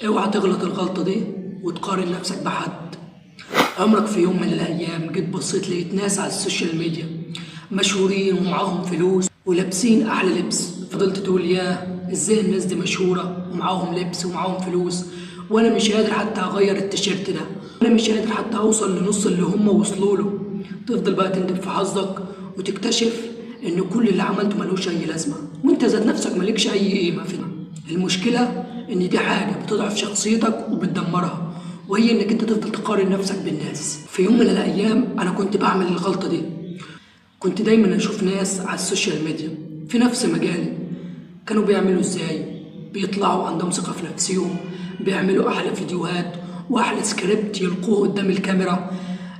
اوعى تغلط الغلطة دي وتقارن نفسك بحد. عمرك في يوم من الأيام جيت بصيت لقيت ناس على ال social media مشهورين ومعاهم فلوس ولابسين أحلى لبس، فضلت تقول ياه إزاي الناس دي مشهورة ومعاهم لبس ومعاهم فلوس وأنا مش قادر حتى أغير التيشيرت ده، أنا مش قادر حتى أوصل لنص اللي هم وصلوا له. تفضل بقى تندب في حظك وتكتشف إن كل اللي عملته ملوش أي لازمة وأنت ذات نفسك مالكش أي قيمة في ده. المشكلة إن دي حاجة بتضعف شخصيتك وبتدمرها، وهي إنك أنت تفضل تقارن نفسك بالناس. في يوم من الأيام أنا كنت بعمل الغلطة دي، كنت دايما أشوف ناس على ال social media في نفس مجالي كانوا بيعملوا إزاي، بيطلعوا عندهم ثقة في نفسهم، بيعملوا أحلى فيديوهات وأحلى سكريبت يلقوه قدام الكاميرا.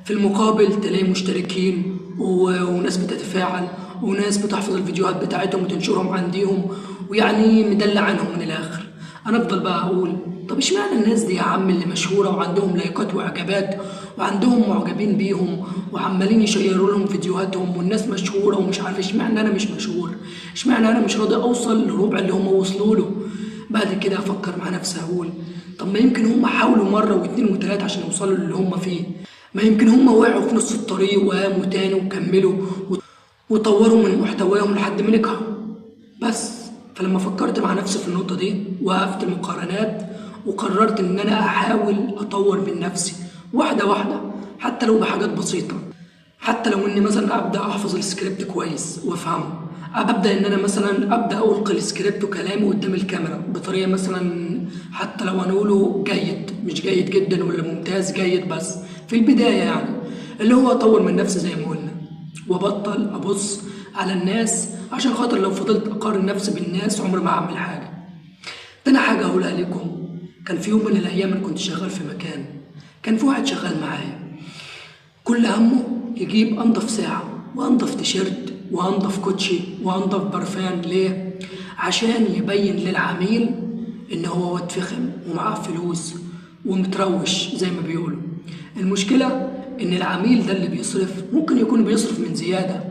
في المقابل تلاقي مشتركين وناس بتتفاعل وناس بتحفظ الفيديوهات بتاعتهم وتنشرهم عنديهم، ويعني مدلع عنهم من الآخر. أنا أفضل بقى أقول طب اشمعنى الناس دي يا عم اللي مشهورة وعندهم لايكات وإعجابات وعندهم معجبين بيهم وعمالين يشيروا لهم فيديوهاتهم والناس مشهورة ومش عارف، اشمعنى أنا مش مشهور؟ اشمعنى أنا مش راضي أوصل لربع اللي هم وصلوا له؟ بعد كده أفكر مع نفسي أقول طب ما يمكن هم حاولوا مرة واتنين وتلاتة عشان يوصلوا للي هم فيه، ما يمكن هم وقعوا في نص الطريق وقاموا تاني وكملوا وطوروا من محتواهم لحد ما نجحوا. بس فلما فكرت مع نفسي في النقطة دي وقفت المقارنات وقررت إن أنا أحاول أطور من نفسي واحدة واحدة، حتى لو بحاجات بسيطة، حتى لو إني مثلا أبدأ أحفظ السكريبت كويس وأفهمه، أبدأ إن أنا مثلا أبدأ ألقي السكريبت وكلامي قدام الكاميرا بطريقة مثلا حتى لو هنقوله جيد، مش جيد جدا ولا ممتاز، جيد بس في البداية، يعني اللي هو أطور من نفسي زي ما قلنا، وأبطل أبص على الناس عشان خاطر لو فضلت أقارن نفسي بالناس عمري ما هعمل حاجة. تاني حاجة هقولها لكم، كان في يوم من الأيام أنا كنت شغال في مكان، كان في واحد شغال معايا كل همه يجيب أنضف ساعة وأنضف تيشيرت وأنضف كوتشي وأنضف برفان. ليه؟ عشان يبين للعميل إن هو واد فخم ومعاه فلوس ومتروش زي ما بيقولوا. المشكلة إن العميل ده اللي بيصرف ممكن يكون بيصرف من زيادة،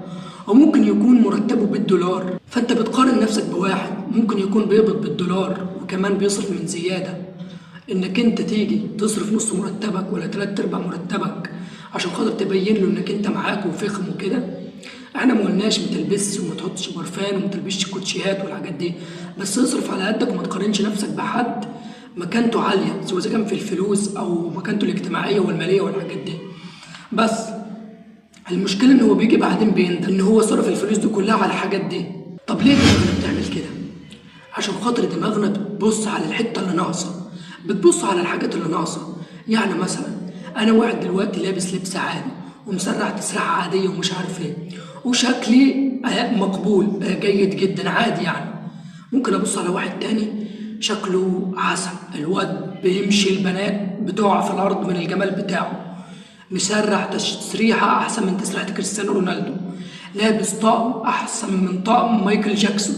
وممكن يكون مرتبه بالدولار، فأنت بتقارن نفسك بواحد ممكن يكون بيقبض بالدولار وكمان بيصرف من زيادة. إنك أنت تيجي تصرف نص مرتبك ولا 3/4 مرتبك عشان خاطر تبين له إنك أنت معاك وفخم وكده. احنا ما قلناش ما تلبسش وما تحطش برفان وما تلبسش كوتشيات والحاجات دي، بس اصرف على قدك وما تقارنش نفسك بحد مكانته عالية سواء إذا كان في الفلوس أو مكانته الاجتماعية والمالية والحاجات دي. بس المشكلة إن هو بيجي بعدين بيندم إن هو صرف الفلوس دي كلها على الحاجات دي. طب ليه دماغنا بتعمل كده؟ عشان خاطر دماغنا بتبص على الحتة اللي ناقصة، بتبص على الحاجات اللي ناقصة. يعني مثلا أنا واحد دلوقتي لابس لبس عادي ومسرح تسريحة عادية ومش عارف إيه، وشكلي مقبول جيد جدا عادي، يعني ممكن أبص على واحد تاني شكله عسل، الواد بيمشي البنات بتقع في الأرض من الجمال بتاعه، مسرح تسريحة أحسن من تسريحة كريستيانو رونالدو، لابس طقم أحسن من طقم مايكل جاكسون،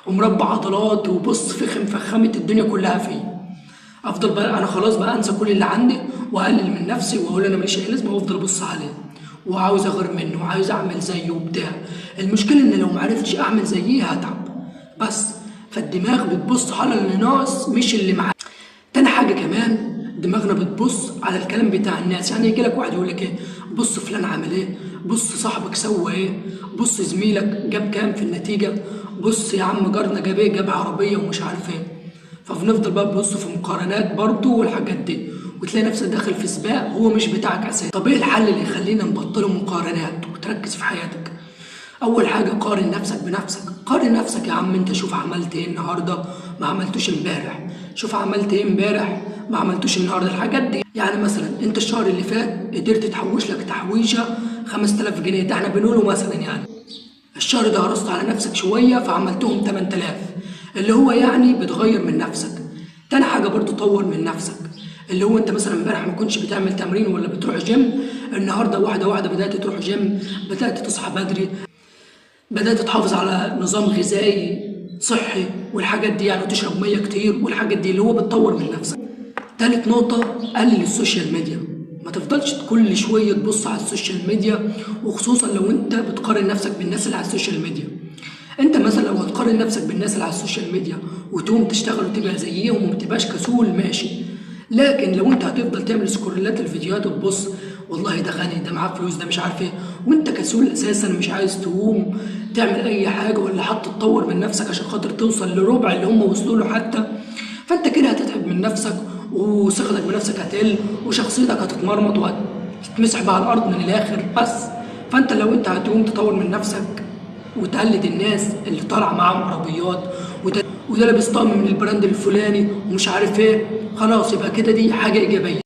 ومربع عضلات وبص فخم فخامة الدنيا كلها فيه. أفضل بقى أنا خلاص بقى أنسى كل اللي عندي وأقلل من نفسي وأقول أنا ماليش أي لازمة، وأفضل أبص عليه وعاوز أغير منه وعاوز أعمل زيه وبتاع. المشكلة إن لو معرفتش أعمل زيه هتعب. بس فالدماغ بتبص على اللي ناقص مش اللي معاه. تاني حاجة كمان دماغنا بتبص على الكلام بتاع الناس، يعني يجي لك واحد يقول لك ايه، بص فلان عمل ايه، بص صاحبك سوى ايه، بص زميلك جاب كام في النتيجة، بص يا عم جارنا جاب ايه، جاب عربية ومش عارف ايه. فبنفضل بقى نبص في مقارنات برضو والحاجات دي، وتلاقي نفسك داخل في سباق هو مش بتاعك اساسا. طب ايه الحل اللي يخلينا نبطل مقارنات وتركز في حياتك؟ اول حاجة قارن نفسك بنفسك. قارن نفسك يا عم انت، شوف عملت ايه النهارده ما عملتوش امبارح، شوف عملت ايه امبارح ما عملتوش النهارده، الحاجات دي. يعني مثلا انت الشهر اللي فات قدرت تحوش لك تحويشه 5000 جنيه، ده احنا بنقوله مثلا، يعني الشهر ده هرست على نفسك شوية فعملتهم 8000، اللي هو يعني بتغير من نفسك. تاني حاجة برضو طور من نفسك، اللي هو انت مثلا امبارح ما كنتش بتعمل تمرين ولا بتروح جيم، النهارده واحدة واحدة بدات تروح جيم، بدات تصحى بدري، بدات تحافظ على نظام غذائي صحي والحاجات دي، يعني تشرب مية كتير والحاجات دي، اللي هو بتطور من نفسك. تالت نقطة قلل ال social media، ما تفضلش كل شوية تبص على ال social media، وخصوصا لو انت بتقارن نفسك بالناس اللي على ال social media. انت مثلا لو هتقارن نفسك بالناس اللي على ال social media وتقوم تشتغل وتبقى زيهم ومتبقاش كسول، ماشي. لكن لو انت هتفضل تعمل scroll ات الفيديوهات وتبص والله ده غني، ده معاه فلوس، ده مش عارف ايه، وانت كسول اساسا مش عايز تقوم تعمل اي حاجة ولا حتى تطور من نفسك عشان خاطر توصل لربع اللي هم وصلوا له حتى، فانت كده هتتعب من نفسك وثقتك بنفسك هتقل وشخصيتك هتتمرمط وهتتمسح بقى على الارض من الاخر بس. فانت لو انت هتقوم تطور من نفسك وتقلد الناس اللي طالعه معاهم عربيات وده لابس طقم من ال brand الفلاني ومش عارف ايه، خلاص يبقى كده دي حاجة ايجابية.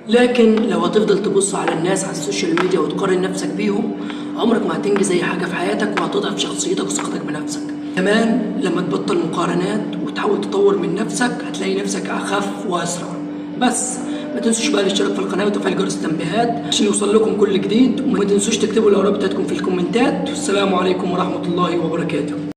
لكن لو هتفضل تبص على الناس على ال social media وتقارن نفسك بيهم، عمرك ما هتنجز اي حاجة في حياتك وهتضعف شخصيتك وثقتك بنفسك. كمان لما تبطل مقارنات وتحاول تطور من نفسك هتلاقي نفسك اخف واسرع. بس ما تنسوش بقى الاشتراك في القناة وتفعيل جرس التنبيهات عشان يوصل لكم كل جديد، وما تنسوش تكتبوا الاراء بتاعتكم في الكومنتات. والسلام عليكم ورحمة الله وبركاته.